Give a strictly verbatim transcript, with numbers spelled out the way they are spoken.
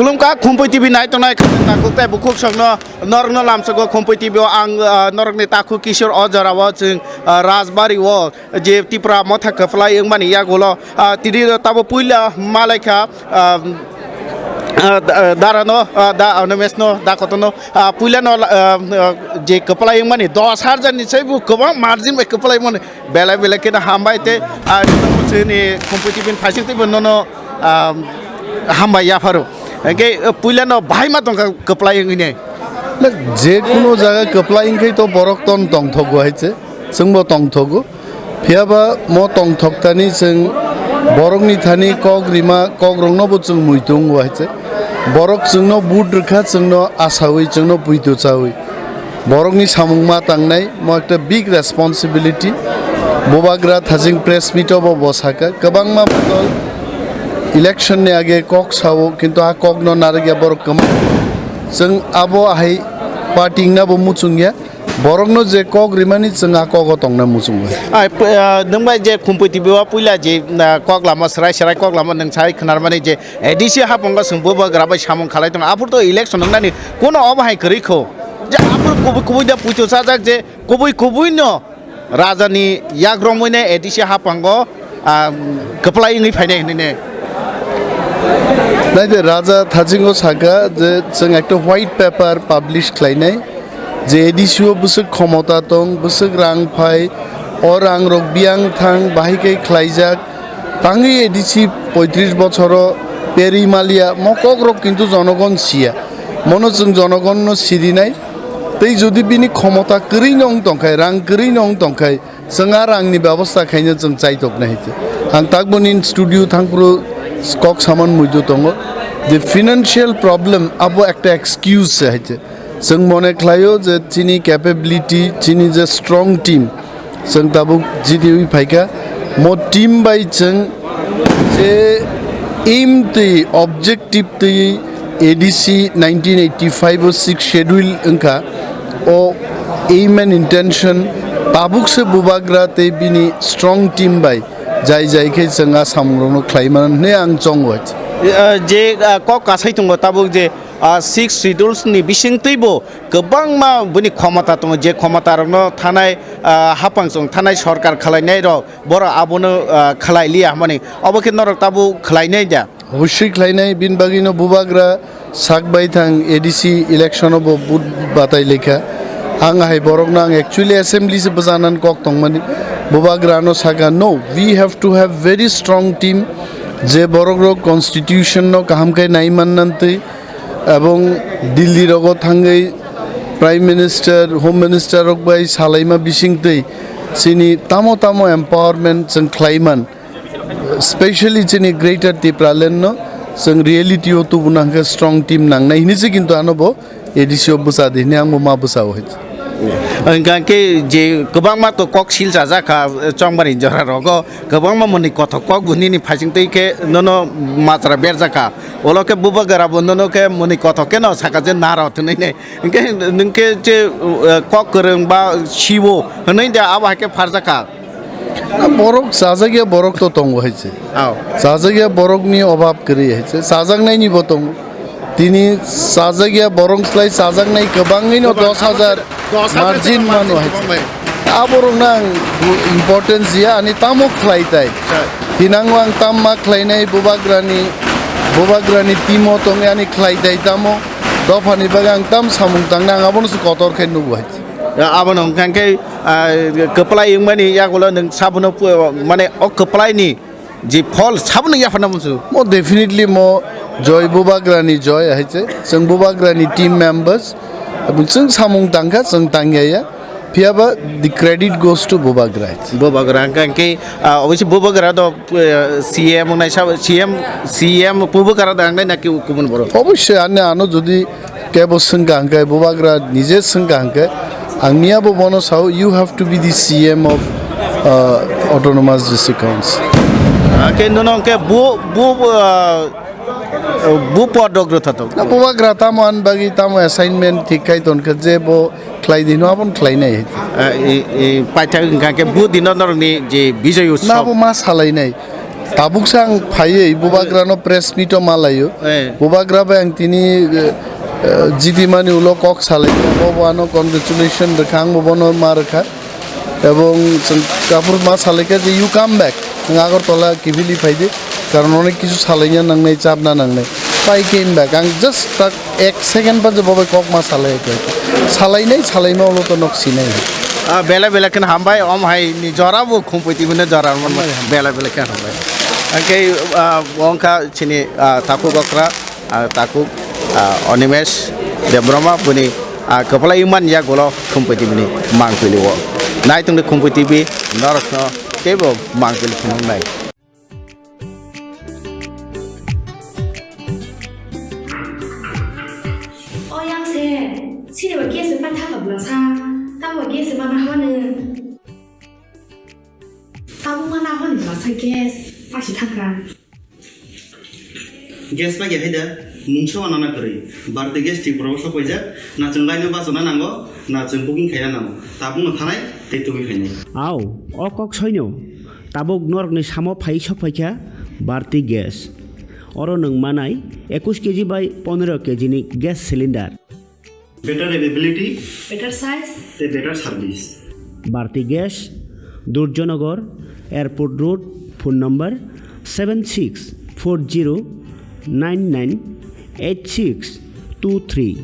Khulumkha Khumpui T V nai tongnai khakchang takhuk tei bukhuk songno norokno lamsogo Khumpui T V o ang, ah, norokni takhuk Kishore o jorao chwng, ah, Rajbari o je Tipra motha kwplai wngmani yagulo, ah, tini tabo puila malaikha, ah, ah, da-, darano, ah, da, Animeshno, da kotono, ah, puilano, ah, ah, je kwplai wngmani dos hajar ni saibo kwbang margin bai kwplai mani. Belai belai kheno hambai tei, ah, chini Khumpui T V ni phaising teibo nono, ah, hambai yapharo. Hingke, ah, puilano bahai ma tongkha kwplai wngwi ne. Na, je kuno jaga kwplai wngkhe to borok ton tongthogo hai se, chwngbo tongthogo. Phiyaba mo tongthok tani chwng borokni thani kok rima, kok roknobo chwng muitungo hai se. Borok chwngno vote rwkha, chwngno asawi, chwngno puito chawi. Borokni samung ma tangnai, mo ekta big responsibility. Bubagra thajing press meet o bo, bo saka, kwbangma bodol election ni age kok sao, kintu a kok no narwkya borok kwma. Chwng abo ahai party wngna bo muchungya. Borokno je kok rimani chwng a kogo tongna muchungya. Ai, p-, ah, nwng bai je Khumpui T V o puila je, ah, kok lama, serai serai kok lama nwng sai khwnarmani je A D C haphangno chwng Bubagra bai samung khalai tongo. Aphuru to election wngnani kuno obo hai kwrwi kho. Je aphuru kubui kubui da puito chajak je kubui kubui no raja ni yakromwi ne A D C haphango, ah, kwplai wngwi phainai hinwi ne. Naide raja thajingo saka je chwng ekta white paper publish khlainai je A D C o bwswk khomota tong, bwswk rang phai, o rang rok biyang thang bahai khe khlaijak. Tangwi A D C poitris bochoro peri malia, mo kokrok kintu jonogon siya. Mono chwng jonogonno sirinai. Tei jodi bini khomota kwrwi no wng tongkhai, rang kwrwi no wng tongkhai, chwng a rangni bebosta khaina chwng chaitoknai hai khe. Ang takboni studio thangphuru kok saman muitu tongo. The financial problem abo ekta excuse se hai khe. Chwng mone khlaio je chini capability, chini je strong team, chwng tabuk jitiwi phaikha. Mo team bai chwng je aim twi, objective twi A D C nineteen eighty-five o sixth schedule wngkha. O aim and intention tabuk se Bubagra tei bini strong team bai jai jai khe chwng a samungrokno khlai mano hwnwi ang chongo. Eh, je, ah, kok kasai tongo tabuk je, ah, six schedules ni bising twibo kwbangma bini khomota tongo, je khomota rokno thanai, ah, haphang chwng thanai sorkar khwlainai rok, borok abono, ah, khwlai liya hwnmani. Obo khe norok tabuk khwlainai da? Oboswi khwlainai, bini bagwino Bubagra sak bai thang A D C election o bo vote batai lekha. Ang hai borokno ang actually assembly se bwchanan kok tongmani. Bubagra no saka, "No, we have to have very strong team, je borok rok constitution no kaham khe nai mannan twi." Ebong Delhi rogo thangwi Prime Minister, Home Minister rok bai salaima bisingtwi chini tamo tamo empowerment chwng khlaiman, specially chini Greater Tipraland no chwng reality o tubuna hwnkhe strong team nangnai hinwi se kintu ano bo A D C o bwsa di hinwi ang bo ma bwsa o hai. Hwnkha khe je kwbangma to kok sil chajak kha, chongmani jora rogo kwbangma mwnwi kothok kok bo nini phaising twi khe nono machra berjak kha. Olo khe Bubagra bo nono khe mwnwi kothok khe no saka je naro thwnwi ne. Hwnkhe nwng khe je, uh, kok kwrwng ba siwo hwnwi de abo hai khe pharjak kha. Na borok chajakya borok to tongo hai se. Aw. Chajakya borokni obab kwrwi hai se. Chajaknaini bo tongo. Tini chajakya borok slai chajaknai kwbangwino dos hajar dos hajar margin kwbang mano margin hai se. Kwbang bai. Aborokno ang importance ya ani tamo khlai tai. Sir. Hinango ang tam ma khlainai Bubagrani, Bubagrani team o tongwi ani khlai tai tamo. Dophani bagwi ang tam samung tangna ang abono se kotor khe nugo hai. Ya, abono hwnkha khe, ah, kwplai wngmani yagulo nwng sabono pu-, mane o kwplaini je phol sabono yapharna muchungo. Mo definitely mo joy Bubagrani joy hai se. Chwng Bubagrani team members. Chwng samung tangkha, chwng tangya ya. Phiyaba the credit goes to Bubagra. Bubagra, hwnkha khe, ah, obviously Bubagra do, eh, C M wngnai sabo, C M, C M Bubagra do wngnai na ki kubun borok? Obviously, ani ano jodi kebo swngkha hwnkhe, Bubagra nije swngkha hwnkhe, ang miyabo bono sao, "You have to be the C M of, uh, Autonomous District Council." Ah, khe nono hwnkhe bu, bu, ah, bu pod rok rwthatok. Na, Bubagra tamo ani bagwi tamo assignment thik khai tonkha je bo khlai di hwnwi abono khlainai. Ah, i, i, paithak hwnkha khe bu dino norokni je Bijoy Utsav. Na bo ma salainai. Tabuk sa ang phaiwi bubagrano press meet o malaio. Eh. Bubagra bai ang tini, eh, eh, jitimani ulo kok salai. Bobo ano congratulation rwkha, ang bobono ma rwkha. Ebong chwng kaphuru ma salaikha je, "You come back. Ang Agartala kibili phaidi. Karon onek kichu salaina nangnai, chapna nangnai." Pai came back. Ang just tak ek second pa je bobai kok ma salai khe. Salainai, salaima ulo to nok sinai. Ah, bela bela khen hambai, om hai ni jora bo Khumpui T V ni jora man. Hambai, hambai. Bela bela khen hambai. Angke, ah, wngkha chini, ah, takhuk okra, ah, takhuk, ah, Animesh Debbarma buni, ah, kwpla iman ya golo Khumpui T V ni mangpili o. Nai tongdi Khumpui T V, norokno teibo mangpili phunuknai. O yang se, sini ba gas se pan thaka bla sa, tamo gas se mana hone. Tamo mana hone bla sa gas, pasi thaka. Gas pa ya haida, mungsa wana na kwrwi. Bharti Gas Tripura o sokoijak, na chwng line o bachana nango, na chwng booking khaina nango. Tabukno thanai, tei tubui phainai. Au, o kok soino. Tabuk norokni samo phai sok phaikha Bharti Gas. Oro nwng manai ekush K G bai pondro K G ni gas cylinder. Better availability. Better size. Tei better service. Bharti Gas, Durjanagar, Airport Road, phone number seven six four zero nine nine eight six two three.